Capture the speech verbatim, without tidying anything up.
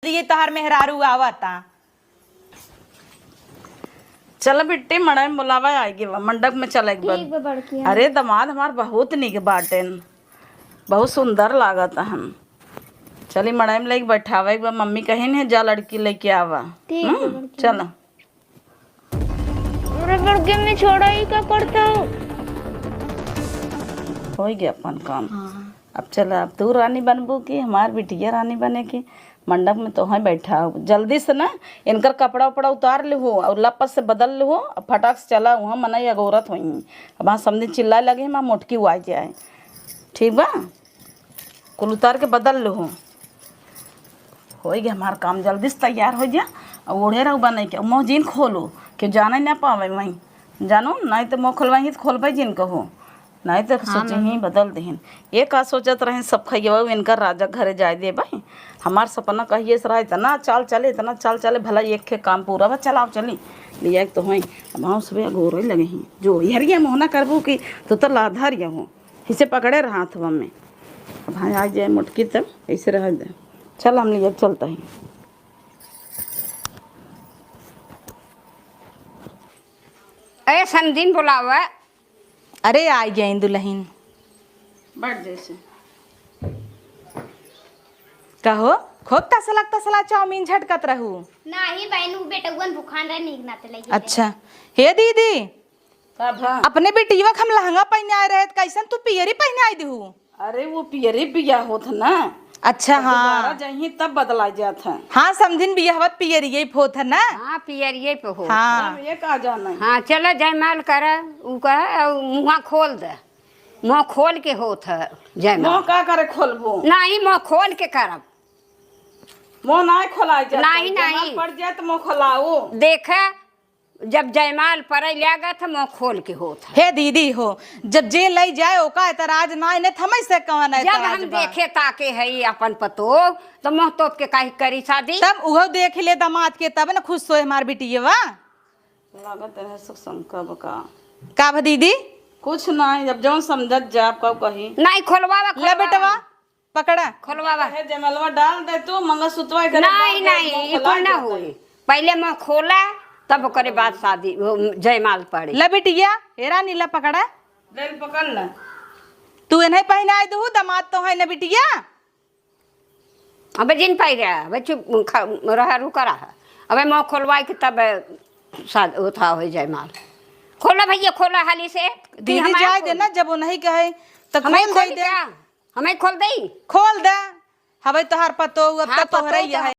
ये तोहार मेहरारू आवता। चल बिट्टी, मड़ई में बुलावा आइगे बा, मंडप में चल एक बार। ठीक बा बड़की। अरे, दमाद हमार बहुत नीक बाटेन, बहुत सुंदर लागत हन। चली, मड़ई में लेके बैठावा एक बार, मम्मी कहिन है, "जा लड़की लेके आवा।" ठीक बा बड़की। चल। अरे बड़की, मैं छोड़ा ही का करता हूँ। होइ गया अपन काम। हाँ। अब चला, अब तू रानी बनबू कि हमार बिटिया रानी बने की? मंडप में तोहई बैठाउब। जल्दी से ना इनकर कपड़ा उपड़ा उतार लिहो और लपट से बदल लिहो, और फटाक से चला, उहाँ मनई अगोरत होइहीं। अब हाँ समधी चिल्लाए लगे, "माँ मोटकी उआई जाए।" ठीक बा, कुल उतार के बदल लिहो। होइ गया हमार काम, जल्दी से तैयार होइ जा। और ओढ़े रहो बने के, मुँह जिन खोलो, केहू जाने ना पावे वहीं, जानो, नहीं तो मुँह खोलवाही तो खोलबे जिन कहो। नहीं तो हाँ, सोचे ही मम्मी। बदल देहिन। ये का सोचत रहेन सब खइयवा इनका राजा घरे जाए देबे। हमार सपना कहिए से रहा, इतना चाल चले, इतना चाल चले, भला एक के काम पूरा बा, चलाओ चली। लिया तो होई, अब हम सुबह गोरे लगे ही। जो हरिया मोहना करबू कि तू तो लाधार या हो, इसे पकड़े रहा हाथवा में। अब हाँ आ जाए मोटकी तब ऐसे रह जाए। चल हम लिए चलता ही। ए समधिन बुलावा। अरे, आई गई दुल्हन। बैठ जैसे। कहो, खूब तसला तसला चाउमीन झटकत रहू। नाही बहन, उ बेटउवन भुखान रहे, नीक नाते लगी। अच्छा। हे दीदी, का भा? अपने बेटियवा के हम लहंगा पहिने आए रहे, त कैसन तू पियरी पहिने आई दिहू? अरे, वो पियरी बियाह होत ना। अच्छा, तो हाँ। दोबारा जहीं तब बदला जात है। हाँ, समधिन बियाह होत पियरिये पे होत है ना? हाँ, पियरिये पे होत। हाँ। अब ये का जाने? हाँ, चलो जयमाल कर, उ कहे, और मुँह खोल दे। मुँह खोल के होत है जयमाल। मुँह का करे खोलबो? नहीं, मुँह खोल के करब। मुँह नहीं खोला जात है। नहीं, जयमाल नहीं। पड़ जाए तो मुँह खोलाओ। देखे, जब जयमाल परे लागे त मुँह खोल के होत है। हे दीदी हो, जब जे लई जाए ओका एतराज ना, इन्हें थमई से कवन जब एतराज हम बा? देखे ताके है अपन पतोह, तो मुँह तोप के काहे करी शादी? तब उहो देख ले दामाद के, तब न खुश होए हमार बिटियवा। लागत है सुख शंका बा का? का भा दीदी? कुछ नहीं, जब जौन समझत जा, आप का कही। नहीं, खोलवावा, ले खोलवावा। बेटवा, पकड़ा। खोलवावा। हे जयमलवा डाल दे तू, मंगलसूत्रवा इधर नहीं, डाल दे, नहीं, मुँह ई खोला कुल ना देते। होई। पहिले मुँह खोला, तब ओकरे बाद शादी, वो जयमाल पड़े। ले बिटिया, ए रानी, ले पकड़ा। ले पकड़ ले। तू इन्हें पहिनाई दू, दामाद तो है ना बिटिया। अबे जिन पाई रहा, अबे चुप खा, रहा, रुका रहा। अबे मुँह खोलवाई के तब शाद-, उठा होई जयमाल। खोला भैया, खोला हाली से। कि दीदी हमारा जाए दे खोल। ना, जब वो नहीं कहे, तो हमें खोल खोल दे दे। क्या? हमें खोल दे। खोल दे। हवे तोहार पतोह, अब हाँ, तो तोहरे पतोह ही तो है।